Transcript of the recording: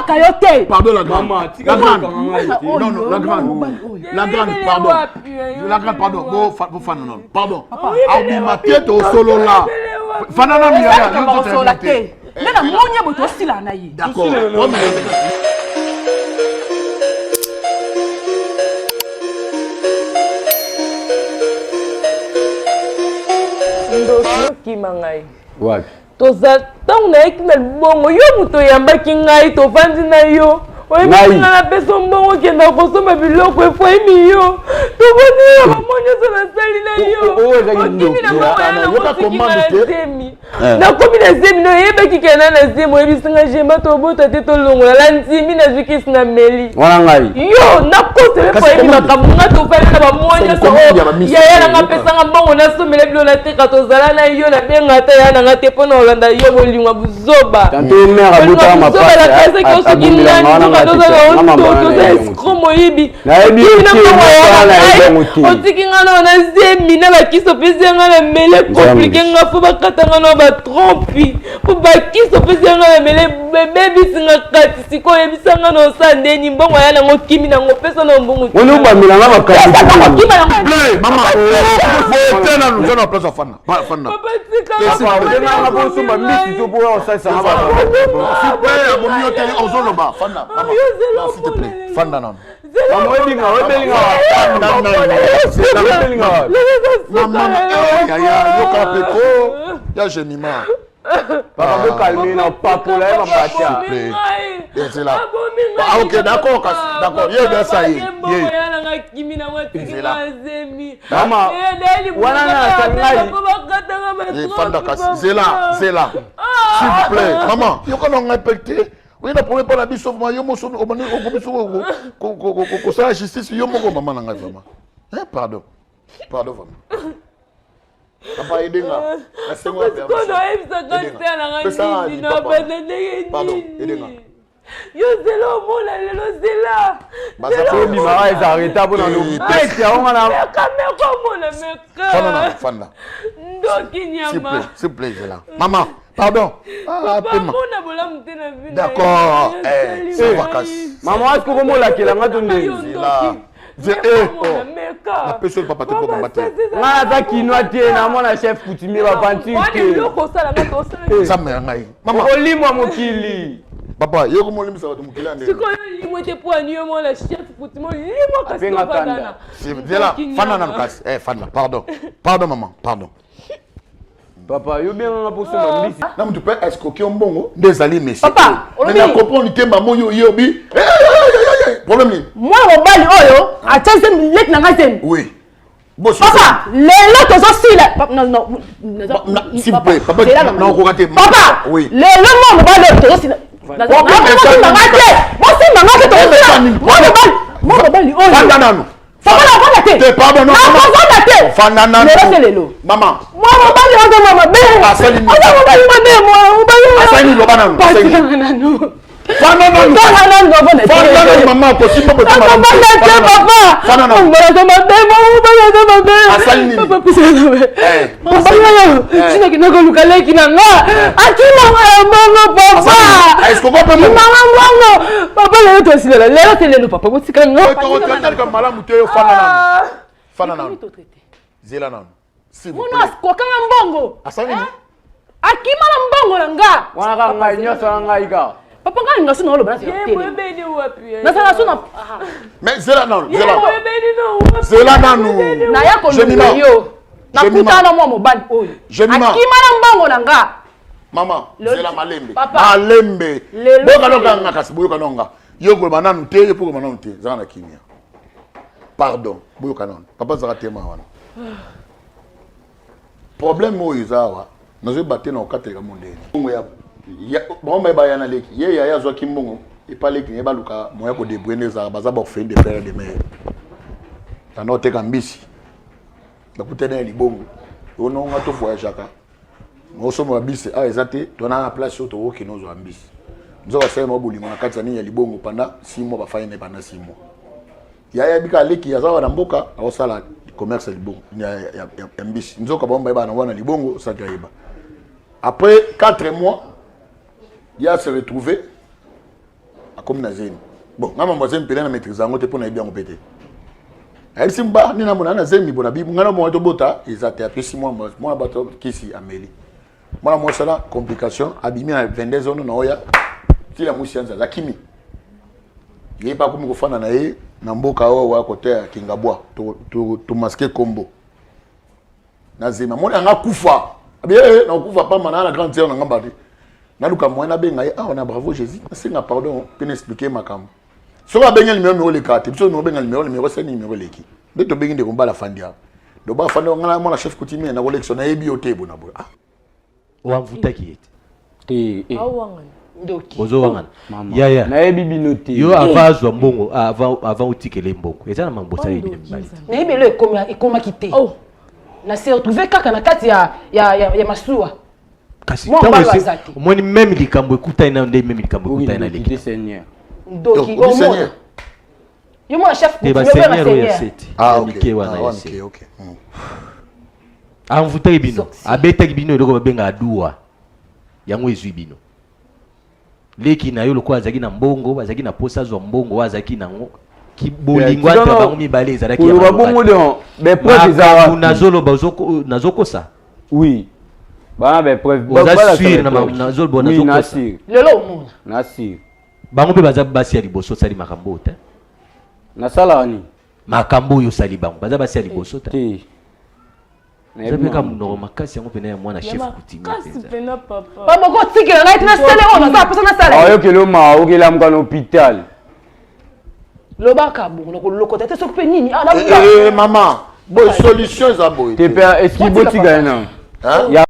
Nakoyoka yo te. Pardon la grande. La grande. Non non, la grande. La grande, pardon. La grande, pardon. Bo bo fana non. Pardon. Abima te to solo la. Fana na yaya. Yo to te. Nga na moni ye boye tosila na ye. D'accord. Ndoki okima ngai. Wapi? Toza ntango nayaki na libongo yo moto oyambaki ngai tovandi na yo oyebisi ngai napesa mbongo okenda kosomba biloko efwayimi yo tovandi na bamo nyonso nasali na yo okimi na mbongo ya nango otiki ngai na zemi eh. Nakomi na zemi no oyebaki kena na zemi oyebisi ngai jema tobota te tolongola la ndimi nazwi kisi na meli wana ngai yo nakosele po oyebi makambo nga tofali na bamwa nyonso oyo yaya nanga apesanga mbongo nasomela bilo nateka tozala na yo nabenga ata yaya nanga te mpo na kolanda yo bolingo ya buzoba nakasaki osoki nani toza escro moyibi otiki nga nao na zemi na bakisi opesi nga na mele komplike nga fo bakata nga nao batrompi mpo bakisi opesi nga na mele ebebisi nga kati sikoyo oyebisa nga na osala ndeni mbongo aya nango kimi nango pesa na mbongo wani obamela nga makambo bosomba mbisi to mpo osalisa ozoloba fanda nano oyebi oyebelinga yoka peko ya jemima. Papa bokalme na pakola ye mabata. Ezela. Ah ok, d'accord kasi. D'accord. Ye bien ça ye. Ye. Ezela. Mama wana na sangai. Ye fanda kasi. Zela, zela. S'il vous plaît. Maman, yoka na ngai pekte. Oye na problème pa na biso vraiment yo moso obandi okomi soko kosala justice yo moko mama na ngai vraiment. Hein, pardon. Pardon vraiment. Papa aide nga. Nasengo ya permission. Pesa nga papa. Pardon, aide nga. Yo zela omona lelo zela. Bazobima eza retard mpona lobeti yango nga na. Meka meka omona meka. Fanda na fanda. Ndoki nyama. S'il vous plaît, zela. Maman, pardon. Ah, pema. Mona bolamu te na vie. D'accord. Eh, ça va kasi. Maman, est-ce que okomolakela nga to ndenge? Zela. Napesi oyo papa te mpo mama te. Nga naza kinois te, na mwana chef coutumier baventure te. Nzambe ya ngai. Mama. Okolimwa mokili. Papa, yo komolimbisa bato mokili ya ndenge. Sikoyo olimwe te mpo ani yo mwana chef coutumier olimwa kasi tofandana. Zela, fanda nanu kasi. Eh, fanda, pardon. Pardon maman, pardon. Papa, yo benganga mpo osomba mbisi. Na mutu pe escroquer yo mbongo nde ezali monsieur. Papa, olobi. Mais na comprendre te maman yo yo bi. Problème nini? Mwana mobali oyo atia zemi leki na ngai zemi. Oui. Papa, lelo tozosila. Non, non. S'il vous plaît, papa, nakokoka te. Papa, oui. Lelo mwana mobali oyo tozosila. Bosimba nga te. Bosimba nga te tozosila. Mwana mobali, mwana mobali oyo. Fanda nanu. Papa nakovanda te. Te pardon non. Nakovanda te. Fanda nanu. Lelo te lelo. Maman. Mwana mobali oza mwa mabe. Asali nini? Oza mobali mabe mwana mobali. Asali nini loba nanu. Patikanga nanu. Fanda nanu. Fanda nanu nakovanda te. Fanda nanu maman kosimba bote malamu. Nakovanda te papa. Fanda nanu. Mobali aza mabe mwana mobali aza mabe. Asali nini? Papa pesa mabe. Mobali oyo tina kenda koluka leki na nga. Akimanga ya mbongo papa. Akimanga mbongo. Papa lelo tosilala lelo te lelo papa botika nga. Tokotalika malamu te yo fanda nanu. Fanda nanu. Zela nanu. Muna kokanga mbongo. Asali nini? Akima na mbongo na nga. Wana kaka ngai nyonso na ngai kaka. Papa ngai nga so na oloba na nazala so na Mais zela nanu, zela. Zela nanu. Naya koluka yo. Nakutana na mwa mobali oyo. Akima na mbongo na nga. Mama, zela malembe. Malembe. Boyoka noka nga kasi boyoka noka nga. Yo koloba nanu te, yo koloba nanu te. Zala na kimia. Pardon, boyoka nanu. Papa zala tema wana. Problème oyo eza awa, nazoyeba te na kokateleka mondele. Mbongo ya bango baye baya na leki. Ye yaya azwaki mbongo epa leki na ye baluka moya ko débrouiller nde ezalaka baza ba orphelin de père et de mère. Tanda oteka mbisi. Bakutani ya libongo. Ono nga to voyageaka. Osomba mbisi awa eza te, tona na place oyo tokokende ozwa mbisi. Nzoka asali mwa bolingo na kati ya nini ya libongo pendant 6 mois bafandi na ye pendant 6 mois. Yaya bika leki aza wana mboka aosala commerce ya libongo ya mbisi. Nzoka bango bayeba na wana libongo osaki ayeba. Après 4 mois, ya se retrouver. Akomi na zemi. Bon, nga mambo ya zemi pene na maîtrise yango te mpo nayebi yango mpe te. Ayebisi mba nini namona na zemi bona bi nga na mwa tobota eza te. Apesi mwa mwana bato kisi ameli. Mwana mwasi wana complication abimi na 22 ans na oya tila mwisi ya nzala akimi. Ye mpe akomi kofanda na ye na mboka oyo wa kote ya Kingabwa to masque kombo. Na zemi amoni anga kufa. Abi eh na kufa pamba na na grande sœur na ngamba te. Naluka moyen nabenga ye awa na bravo Jésus nasenga pardon mpe na expliquer makambo. Soki abengi numéro numéro eleka te biso numéro benga numéro numéro seni numéro eleki. Nde tobengi ndeko mbala afandi awa. Donc bafandi awa nga mwana chef coutumier nakolekisa nayebi yo te bona boye. Ah. Oamvutaki ye te. Te eh. Awangana. Ndoki. Ozowangana. Mama. Yaya. Nayebi bino te. Yo avant azwa mbongo, avant avant otikele mbongo. Eza na mambo osali bino mibali te. Nayebi elo ekomi ekomaki te. Oh. Na se retrouver kaka na kati ya ya ya, ya masuwa. Kasi Mwa ntango mobali esi aza te. omoni meme likambo ekutani nayo nde meme likambo Oki ekutani na ndoki te leki. Seigneur. Ndoki Donc, obi omona. Seigneur. Yo mwana chef Te ba coutumier obenga seigneur oyo ya seigneur. sete. Ah Ya ok. mike wana Ah, ya wana sete. ok, ok. Amvutaki bino. Sorcier. Abetaki bino eloko babengaka duwa. Yango ezwi bino. Leki na yo lokola azalaki na mbongo, azalaki na posa azwa mbongo oyo azalaki nango. Ki bolingo entre bango mibale ezalaki ya koloba maloba bongo te. donc baepreuve eza Makambo wapi? nazoloba nazokosa. Oui. Bana baepreuve. Oza sûr na nazoloba Oui, na nazokosa. sûr. Lelo omona. Na sûr. Bango mpe baza basi ya liboso osali makambo oyo te. Nasalaka nini? Makambo oyo osali bango baza basi ya liboso te. Te. Eza mpe kaka monoko makasi yango mpena ya mwana chef coutumier Makasi mpenza. pena papa. Papa ko tikela ngai tina sele oyo naza posa nasala. Oyokeli yo mawa okelamuka na hôpital. Lobaka bongo nakolokota te soki mpe nini. Ah, na Eh, eh, maman, boye solution eza boye Te te. père, est-ce qu'il Botika botika ye na? Hein? Ya